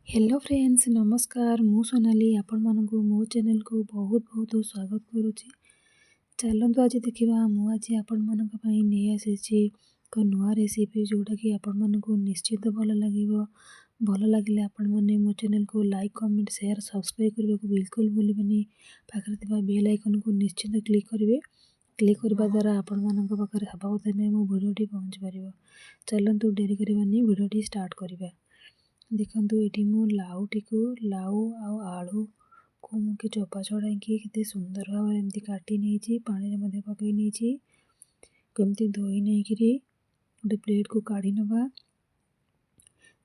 Hello friends, ନମସ୍କାର। ମୁଁ ସୋନାଲି ଆପଣମାନଙ୍କୁ ମୋ ଚ୍ୟାନେଲକୁ ବହୁତ ବହୁତ ସ୍ୱାଗତ କରୁଛି। ଚାଲନ୍ତୁ ଆଜି ଦେଖିବା, ମୁଁ ଆଜି ଆପଣମାନଙ୍କ ପାଇଁ ନେଇ ଆସିଛି ଏକ ନୂଆ ରେସିପି, ଯେଉଁଟାକି ଆପଣମାନଙ୍କୁ ନିଶ୍ଚିତ ଭଲ ଲାଗିବ। ଭଲ ଲାଗିଲେ ଆପଣମାନେ ମୋ ଚ୍ୟାନେଲକୁ ଲାଇକ୍, କମେଣ୍ଟ, ସେୟାର, ସବସ୍କ୍ରାଇବ୍ କରିବାକୁ ବିଲକୁଲ ଭୁଲିବେନି। ପାଖରେ ଥିବା ବେଲ୍ ଆଇକନ୍କୁ ନିଶ୍ଚିତ କ୍ଲିକ୍ କରିବେ। କ୍ଲିକ୍ କରିବା ଦ୍ୱାରା ଆପଣମାନଙ୍କ ପାଖରେ ସର୍ବପ୍ରଥମେ ମୋ ଭିଡ଼ିଓଟି ପହଞ୍ଚି ପାରିବ। ଚାଲନ୍ତୁ ଡେରି କରିବାନି, ଭିଡ଼ିଓଟି ଷ୍ଟାର୍ଟ କରିବା। ଦେଖନ୍ତୁ, ଏଠି ମୁଁ ଲାଉଟିକୁ, ଲାଉ ଆଉ ଆଳୁକୁ ମୁଁ କି ଚୋପା ଛଡ଼ାଇକି କେତେ ସୁନ୍ଦର ଭାବରେ ଏମିତି କାଟି ନେଇଛି। ପାଣିରେ ମଧ୍ୟ ପକାଇ ନେଇଛି। କେମିତି ଧୋଇ ନେଇକିରି ଗୋଟେ ପ୍ଲେଟ୍କୁ କାଢ଼ି ନେବା।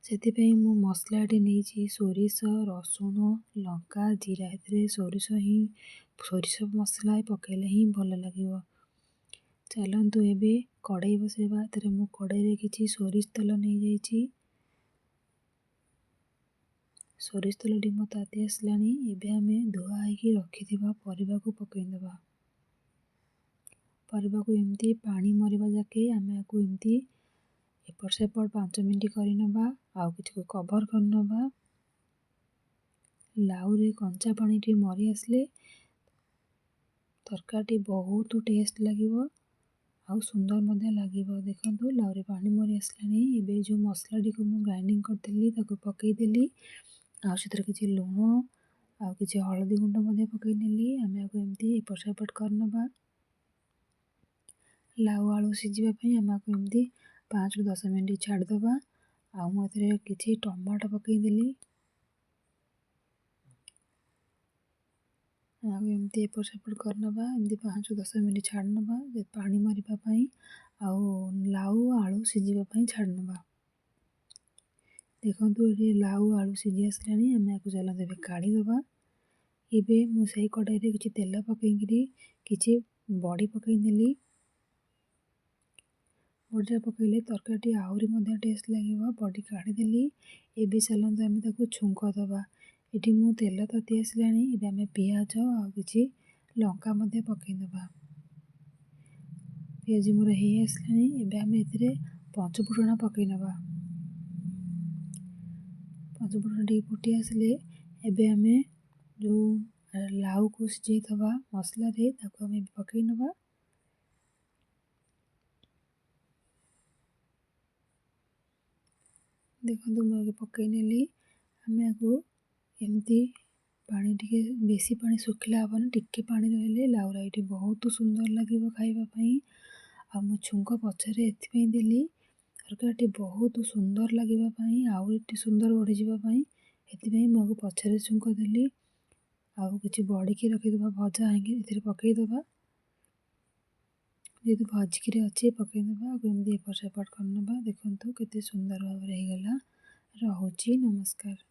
ସେଥିପାଇଁ ମୁଁ ମସଲା ଏଠି ନେଇଛି ସୋରିଷ, ରସୁଣ, ଲଙ୍କା, ଜିରା। ଏଥିରେ ସୋରିଷ ହିଁ, ସୋରିଷ ମସଲା ପକାଇଲେ ହିଁ ଭଲ ଲାଗିବ। ଚାଲନ୍ତୁ ଏବେ କଡ଼େଇ ବସାଇବା। ଏଥିରେ ମୁଁ କଡ଼େଇରେ କିଛି ସୋରିଷ ତେଲ ନେଇଯାଇଛି। ସୋରିଷ ତେଲଟି ମୋ ତାତି ଆସିଲାଣି। ଏବେ ଆମେ ଧୁଆ ହେଇକି ରଖିଥିବା ପରିବାକୁ ପକାଇଦେବା। ପରିବାକୁ ଏମିତି ପାଣି ମରିବା ଯାକେ ଆମେ ଆକୁ ଏମିତି ଏପଟ ସେପଟ 5 ମିନିଟ୍ କରିନେବା ଆଉ କିଛି କଭର୍ କରିନେବା। ଲାଉରେ କଞ୍ଚା ପାଣିଟି ମରି ଆସିଲେ ତରକାରୀଟି ବହୁତ ଟେଷ୍ଟ ଲାଗିବ ଆଉ ସୁନ୍ଦର ମଧ୍ୟ ଲାଗିବ। ଦେଖନ୍ତୁ, ଲାଉରେ ପାଣି ମରି ଆସିଲାଣି। ଏବେ ଯେଉଁ ମସଲାଟିକୁ ମୁଁ ଗ୍ରାଇଣ୍ଡିଙ୍ଗ କରିଥିଲି ତାକୁ ପକାଇଦେଲି, ଆଉ ସେଥିରେ କିଛି ଲୁଣ ଆଉ କିଛି ହଳଦୀ ଗୁଣ୍ଡ ମଧ୍ୟ ପକାଇ ନେଲି। ଆମେ ଆକୁ ଏମିତି ଏପଟ ସେପଟ କରିନେବା। ଲାଉ ଆଳୁ ସିଝିବା ପାଇଁ ଆମେ ଆକୁ ଏମିତି 5ରୁ 10 ମିନିଟ୍ ଛାଡ଼ିଦେବା। ଆଉ ମୁଁ ଏଥିରେ କିଛି ଟମାଟୋ ପକାଇଦେଲି। ଆଉ ଏମିତି ଏପଟ ସେପଟ କରିନେବା। ଏମିତି 5ରୁ 10 ମିନିଟ୍ ଛାଡ଼ିନେବା ପାଣି ମରିବା ପାଇଁ ଆଉ ଲାଉ ଆଳୁ ସିଝିବା ପାଇଁ ଛାଡ଼ିନେବା। ଦେଖନ୍ତୁ, ଏଠି ଲାଉ ଆଳୁ ସିଝି ଆସିଲାଣି। ଆମେ ଆକୁ ଚାଲନ୍ତୁ ଏବେ କାଢ଼ିଦେବା। ଏବେ ମୁଁ ସେଇ କଡ଼େଇରେ କିଛି ତେଲ ପକାଇକିରି କିଛି ବଡ଼ି ପକାଇଦେଲି। ବଡ଼ିଟା ପକାଇଲେ ତରକାରୀଟି ଆହୁରି ମଧ୍ୟ ଟେଷ୍ଟ ଲାଗିବ। ବଡ଼ି କାଢ଼ିଦେଲି। ଏବେ ଚାଲନ୍ତୁ ଆମେ ତାକୁ ଛୁଙ୍କ ଦେବା। ଏଠି ମୁଁ ତେଲ ତାତି ଆସିଲାଣି। ଏବେ ଆମେ ପିଆଜ ଆଉ କିଛି ଲଙ୍କା ମଧ୍ୟ ପକାଇଦେବା। ପିଆଜ ମୋର ହେଇ ଆସିଲାଣି। ଏବେ ଆମେ ଏଥିରେ ପଞ୍ଚଫୁଟଣ ପକାଇ ନେବା। ପଞ୍ଚଫୁଟଣ ଟିକେ ଫୁଟି ଆସିଲେ ଏବେ ଆମେ ଯେଉଁ ଲାଉକୁ ସିଝେଇଥିବା ମସଲାରେ ତାକୁ ଆମେ ପକାଇ ନେବା। ଦେଖନ୍ତୁ, ମୁଁ ଆଗେ ପକାଇ ନେଲି। ଆମେ ଆକୁ ଏମିତି ପାଣି ଟିକେ, ବେଶୀ ପାଣି ଶୁଖିଲା ହେବନି, ଟିକେ ପାଣି ରହିଲେ ଲାଉ ରାଇଟି ବହୁତ ସୁନ୍ଦର ଲାଗିବ ଖାଇବା ପାଇଁ। ଆଉ ମୁଁ ଛୁଙ୍କ ପଛରେ ଏଥିପାଇଁ ଦେଲି, ତରକାରୀଟି ବହୁତ ସୁନ୍ଦର ଲାଗିବା ପାଇଁ, ଆଉ ଏଠି ସୁନ୍ଦର ବଢ଼ିଯିବା ପାଇଁ, ଏଥିପାଇଁ ମୁଁ ଆକୁ ପଛରେ ଛୁଙ୍କ ଦେଲି। ଆଉ କିଛି ବଡ଼ିକି ରଖିଦେବା, ଭଜା ହେଇକି ଏଥିରେ ପକାଇଦେବା। ଯେହେତୁ ଭାଜିକିରି ଅଛି, ପକାଇଦେବା। ଆଉ ଏମିତି ଏପଟ ସେପଟ କରିନେବା। ଦେଖନ୍ତୁ କେତେ ସୁନ୍ଦର ଭାବରେ ହେଇଗଲା। ରହୁଛି, ନମସ୍କାର।